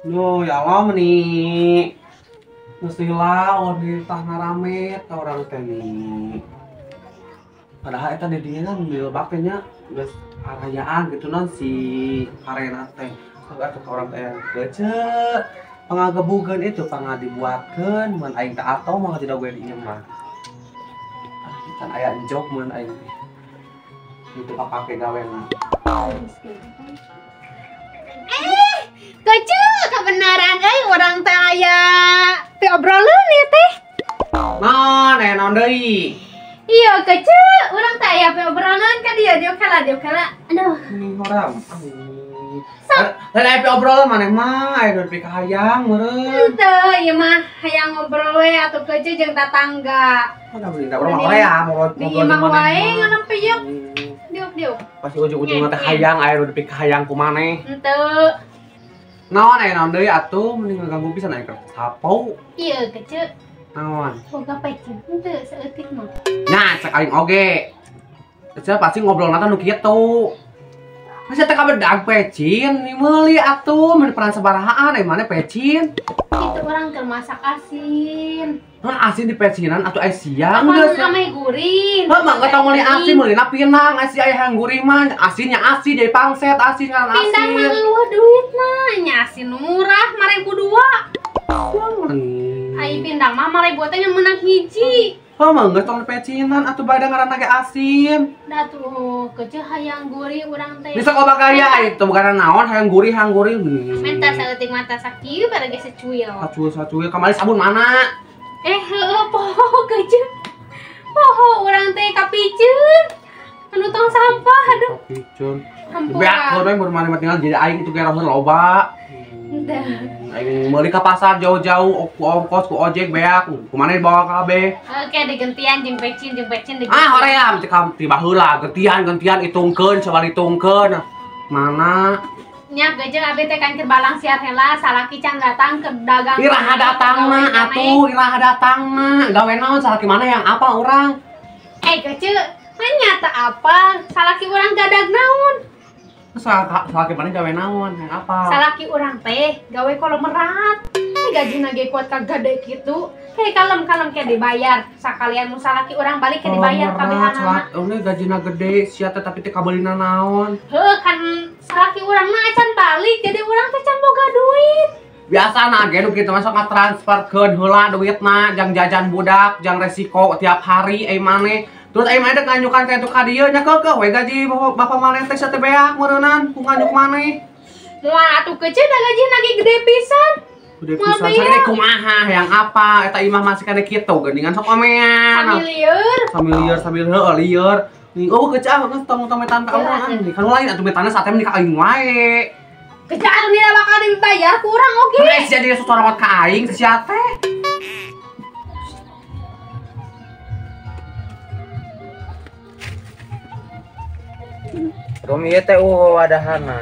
Duh, ya Allah meni. Mesti lah di tanah rame ka urang teh nih. Padahal eta di dieu kan dilebak teh nya geus arayaan gitu non si karena teh. Sok atuh ka urang teh gece pangagebugeun itu pangadibuatkeun mun aing teh atau mah tidak gue di ieu mah. Kan aya enjok mun aing teh. Itu kapake gawena. Kece kebenaran euy urang teh aya piobroleun ieu teh. Naon aya naon deui? Iya kece urang teh aya piobroleun ka dieu dieu kala dieu kala. Aduh. Ini urang. Lain aya piobroleun maneh mah aya nu dipikahayang meureun. Henteu ieu mah hayang ngobrol we atuh kece jeung tatangga. Mana beuli da urang mah hoream ngobrol di imah wae nganempi yuk. Diuk diuk. Pasti ujung-ujungna teh hayang aya nu dipikahayang ku maneh. Henteu. Naon aya naon deui atuh mending ngaganggu pisan aya keur sapo. Ieu kece. Naon? Boga pecin henteu saeutik mah. Nya cek aing oge. Kece pasti ngobrolna teh nu kitu. Masih teh kabedag pecin, meuli atuh mun peran sabarahaan aya maneh pecin. Kitu urang keur masak asin. Naon asin di pecinan atuh aya siang geus ameh gurih. Heuh mah geus tong meuli asin meulina pinang aya si aya hayang gurih mah asinnya asin jadi pangset asin ngaran asin. Pindang mah leuweuh duitna nya asin murah 5.200. Ai pindang mah 5.000 teh ngan meunang hiji. Heuh mah geus tong pecinan atuh bae ngaranna ge asin. Da tuh kece hayang gurih urang teh. Bisa loba gaya itu bukan naon hayang gurih hayang gurih. Menta saeutik mata sakieu pada ge secuil. Sacuil sacuil kamari sabun mana? Heueuh poho kece. Poho urang teh kapiceun. Anu tong sampah aduh. Kapiceun. Beak we mun maneh tinggal jadi aing itu ge rohkeun loba. Aing meuli ka pasar jauh-jauh ku ongkos ku ojek beak ku maneh dibawa kabeh. Oke digentian jeung pecin digantian. Ah hoream cek ti baheula gentian-gentian hitungkeun coba hitungkeun. Mana? Nya geujeung abi teh kan keur balang siar heula salaki can datang ke dagang. Iraha datangna atuh, iraha datangna. Gawe naon salaki mana yang apa urang? Geujeung, mah nyata apa? Salaki urang gadag naon? Salaki mana gawe naon? Yang apa? Salaki urang teh gawe kolomerat. Gajina ge kuat kagade kitu. Kayak kalem-kalem kayak dibayar. Sakalian mun salaki urang balik kayak dibayar kabehanana. Ini gajina gede sia teh tapi teh kabeulina naon? Heuh kan salaki urang mah acan balik jadi urang teh can boga duit. Biasana ge nu kitu mah sok ngatransferkeun heula duitna jang jajan budak, jang resiko tiap hari euy maneh. Terus aing maneh dek nganyukan ka itu ka dieu nya keukeuh we gaji bapak maneh teh sia teh beak meureunnan ku nganyuk maneh. Moal atuh kece da gajina ge gede pisan. Gede pisan sagede kumaha hayang apa eta imah masih kade kitu geuningan sok omean. Samilieur. Samilieur sambil heueuh lieur. Nih oh kece ah geus tong metan ka urang nih kan lain atuh metana sate mah ka aing wae. Kece atuh nira bakal dibayar ku urang oge. Geus jadi sosorot ka aing sia teh. Rum ieu teh wadahana.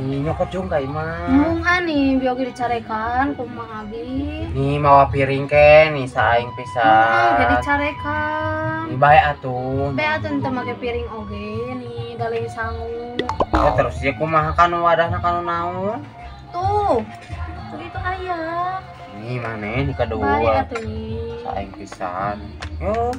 Nih nyokot jeung ka imah. Mung ani bieu ge dicarekan kumaha abi. Nih mawa piring ke nih saing pisan. Ge dicarekan. Nih bae atuh. Bae atuh teu make piring oge nih daleng sangu. Ya terus ieu kumaha kan wadahna kanu naon? Tuh. Tuh itu aya. Nih maneh nih kadua. Bae atuh nih. Saing pisan. Yo.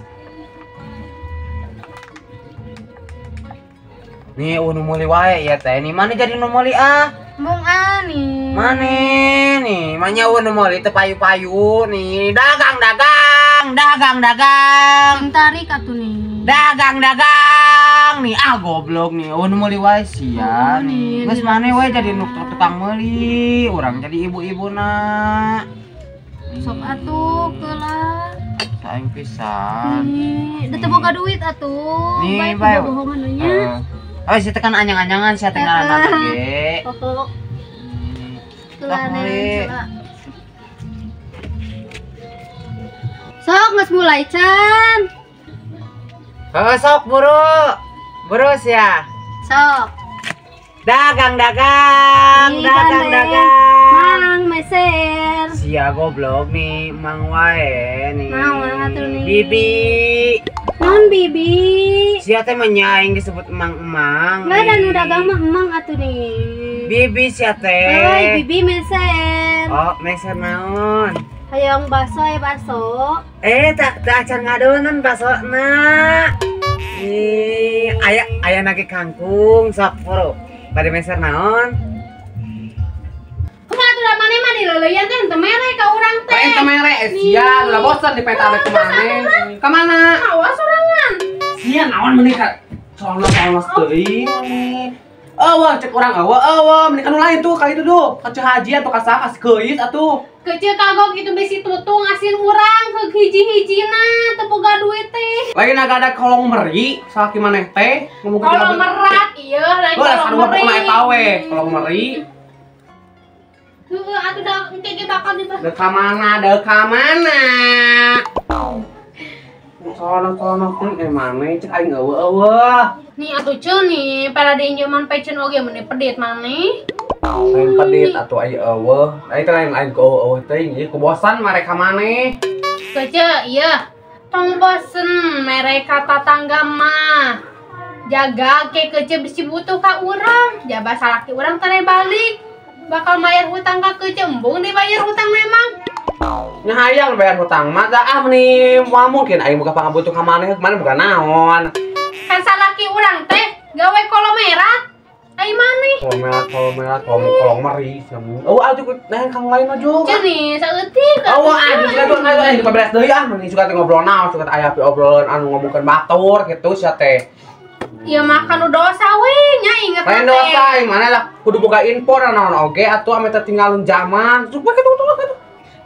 Nih nu meuli wae ya teh. Nih mana jadi nu meuli ah? Mung ani. Mane nih, manya nu meuli teu payu-payu nih. Dagang-dagang, dagang-dagang. Tarik atuh nih. Dagang-dagang nih. Ah goblok nih. Nu meuli wae sia nih. Geus mane wae jadi nu tukang meuli, urang jadi ibu-ibuna. Sok atuh keula. Saing pisan. Nih, teu boga duit atuh. Nih, bae bohongan nya. Oh, si tekan anyang-anyangan sia teh ngaranna ge. Pokok. Sok geus mulai can. Heeh sok buru. Buru sia. Sok. Dagang dagang, dagang dagang. Mang meser. Sia goblok nih, mang wae nih. Naon atuh nih? Bibi. Non bibi. Sia teh menyaing disebut emang-emang. Enggak dan nu dagang mah emang atuh nih. Bibi sia teh. Euy, bibi meser. Oh, meser naon? Hayang bakso ya bakso. Eh, tak acan ngadonan baksona. Ih, aya nage kangkung sok bro. Bade meser naon? Kumaha atuh da maneh mah dileuleyan teh henteu mere ka urang teh. Lain teu mere sia, ulah bosan di peta ka maneh. Ka mana? Awas sorangan. Sia naon meuni ka sono-sono teuing. Eueuh cek urang eueuh meuni ka nu lain tuh ka itu duh. Ka Ceu Haji atuh ka saha ka si Geuis atuh. Kecil kagok itu bisi tutung asin urang heug hiji-hijina teu boga duit teh. Lain agak ada kolong meri salaki maneh teh ngomong kolong merat ieu lain kolong meri. Heuh eta we kolong meri. Heueuh atuh da engke ge bakal di Deuk ka mana? Deuk ka mana? Sono-sono teh maneh cek aing eueuh-eueuh. Nih atuh ceun nih pada diinjeman pecen oge meuni pedit maneh. Lain pedit atuh ai eueuh. Ai teh lain aing ku eueuh teuing ieu ku bosan mereka maneh. Kece ieu tong bosen mereka tatangga mah. Jaga ke kece bisi butuh ka urang. Jaba salaki urang teh balik. Bakal bayar hutang ka kece embung dibayar hutang memang. Nya hayang bayar hutang mah da ah meuni moal mungkin aing boga pangabutuh ka maneh, maneh boga naon. Kan salaki urang teh gawe kolomerat. Ai maneh. Kolomerat, kolong meri sia. Oh, atuh nah kang lain mah juga. Ceun nih saeutik. Oh, aduh suka tuh dipaberes deui ah meuni suka teh ngobrol naon, suka teh aya obrolan anu ngomongkeun batur kitu sia teh. Ya makan dosa we nya inget lain dosa yang mana lah kudu boga info naon oge atuh ame teh tinggalun zaman. Suka kitu tuh kitu.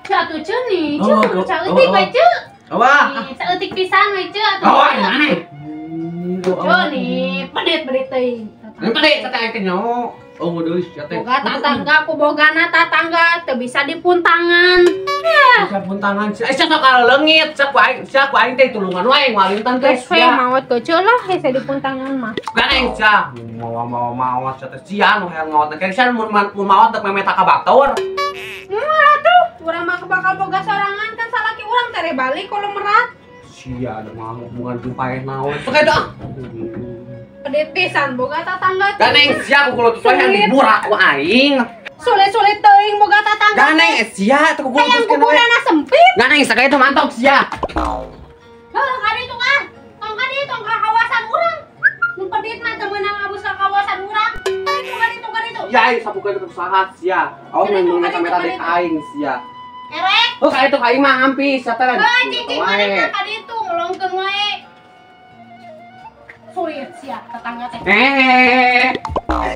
Ceu atuh ceun nih, ceun saeutik we ceu. Wah. Saeutik pisan we ceu atuh. Oh, maneh. Ceun nih, pedit-pedit teuing. Ini pedit kata aing teh nyaho. Oh, deui sia teh. Boga tatangga ku bogana tatangga teu bisa dipuntangan. Bisa puntangan. Sia sok leungit, sia ku aing teh tulungan wae ngalintan teh. Geus we maot kecil lah hese dipuntangan mah. Ganeng sia. Mawa-mawa sia teh sia nu hayang maot teh. Sia mun maot teh memeta ka batur. Atuh, urang mah bakal boga sorangan kan salaki urang teh balik kalau merat. Sia ada mah hubungan jeung naon. Sok eta. Pedit pisan boga tatangga. Ganeng sia ku kulutus wae yang diburak ku aing. Sule-sule teuing boga tatangga. Ganeng sia teh ku kulutus hayang kuburana sempit. Ganeng sakaya teh mantok sia. Heuh ka ditu ah. Tong ka ditu tong ka kawasan urang. Nu pedit mah teu meunang abus ka kawasan urang. Ka ditu ka ditu. Ya aing sapukeun ke saha sia. Awas mun meta-meta dek aing sia. Erek. Oh ka ditu ka aing mah ampis sia teh. Heuh cicing maneh ka ditu ngelongkeun wae. Sulit sia tetangga teh.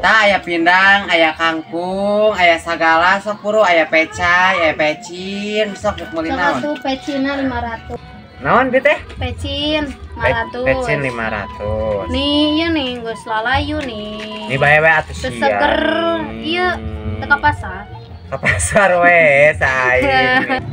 Tah aya pindang, aya kangkung, aya sagala sok puru, aya pecai, aya pecin, sok rek meuli naon? Sok atuh pecinna 500. Naon bi teh? Pecin 500. Pecin 500. Nih ieu nih geus lalayu nih. Nih bae we atuh sia. Seger ieu teu ka pasar. Ka pasar we saing.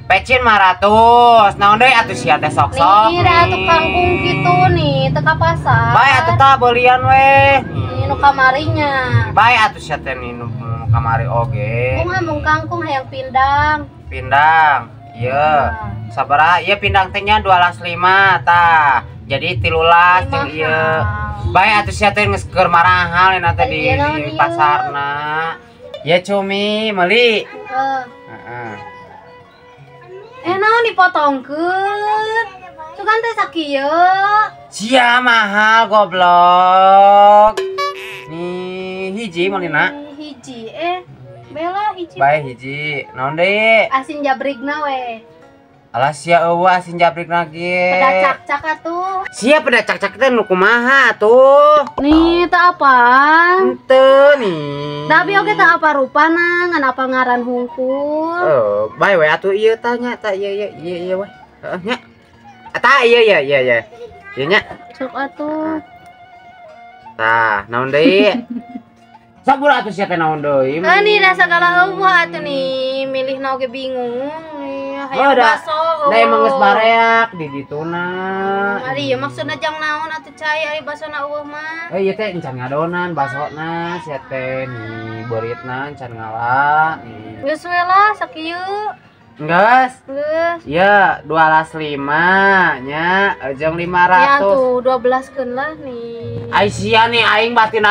Pecin 500. Naon deui atuh sia teh sok-sok. Nih atuh kangkung kitu nih teu ka pasar. Bae atuh tah beulian we. Nih nu kamarinya. Bae atuh sia teh nih nu kamari oge. Kung amung kangkung hayang pindang. Pindang. Ieu. Sabaraha ieu pindang teh nya 2,5 tah. Jadi 13 jeung ieu. Bae atuh sia teh geus keur marahal eta teh di pasarna. Ieu cumi meuli. Heeh. Heeh. Naon dipotongkeun? Sugan teh sakieu. Sia mahal goblok. Nih hiji meulina. Hiji bela hiji. Bae hiji. Naon deui? Asin jabrigna we. Alah sia eueuh asin jabrigna ge. Peda cak-cak atuh. Sia peda cak-cak teh nu kumaha atuh? Nih teu apa? Henteu nih. Da abi oge teu apa rupana ngan apal ngaran hungkul. Oh, bae we atuh ieu tah nya tah ieu ieu ieu ieu we. Heeh nya. Tah ieu ieu ieu ieu. Ieu nya. Sok atuh. Tah, naon deui? Sabur atuh sia teh naon deui. Nih da sagala eueuh atuh nih milihna oge bingung. Hayang baso. Da emang geus bareak di dituna. Ari ieu maksudna jang naon atuh cai ari basona eueuh mah. Eh ieu teh encan ngadonan basona sia teh nih beuritna encan ngala. Geus we lah sakieu. Geus. Geus. Ieu 205 nya jeung 500. Ya tuh 12 keun lah nih. Ai sia nih aing batin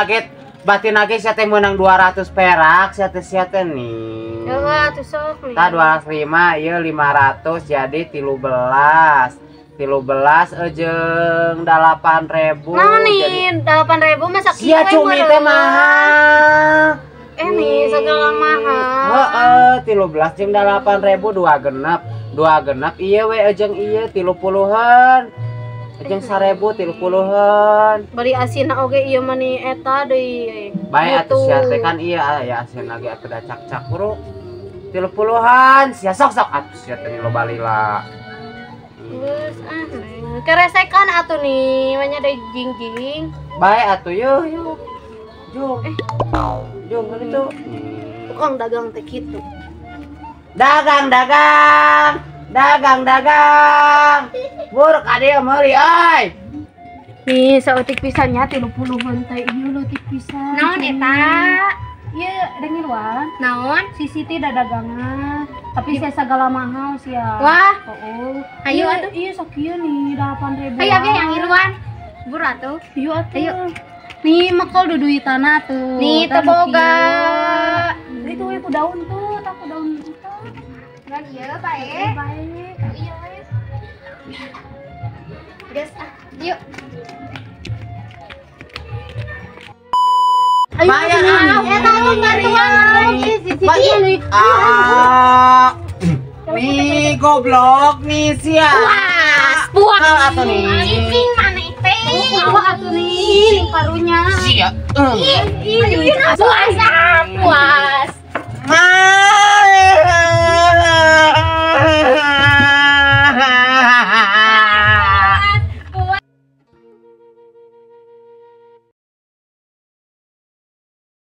age sia teh meunang 200 perak sia teh nih. Heeh atuh sok nih. Tah 205 ieu 500 jadi 13. 13 jeung 8.000. Naon nih 8.000 mah sakieu. Sia cumi teh mahal. Eh nih segala mahal. Heeh, 13 jeung 8.000 dua genep. Dua genep ieu we jeung ieu 30-an. Jeung 1.030-an. Bari asinna oge ieu mah nih eta deui. Bae atuh sia teh kan ieu aya asin lagi atuh da cak-cak bro. 30-an sia sok-sok atuh sia teh loba lila. Geus ah. Keresekan atuh nih, manya deui jingjing. Bae atuh yeuh yeuh. Jung. Jung kan itu. Tukang dagang teh kitu. Dagang dagang. Dagang dagang. Bur ka dieu meuli euy. Nih saeutik pisan nya 30-an teh ieu leutik pisan. Naon eta? Ieu dengiruan. Naon? Si Siti da dagangan. Tapi saya segala mahal sia. Wah. Heeh. Ayo atuh ieu sakieu nih 8.000. Ayo abi yang ngiluan. Bur atuh. Ieu atuh. Ayo. Nih mekel duduitana tuh. Nih teu boga. Itu we ku daun tuh, tak ku daun itu. Ngan ieu bae. Bae. Iya we. Geus ah, yuk. Ayo eta tuh bantuan si Siti. Nih goblok nih sia. Puas, puas. Atuh nih. Cicing maneh teh. Puas atuh nih karunya. Sia. Ih, puas, puas. Man.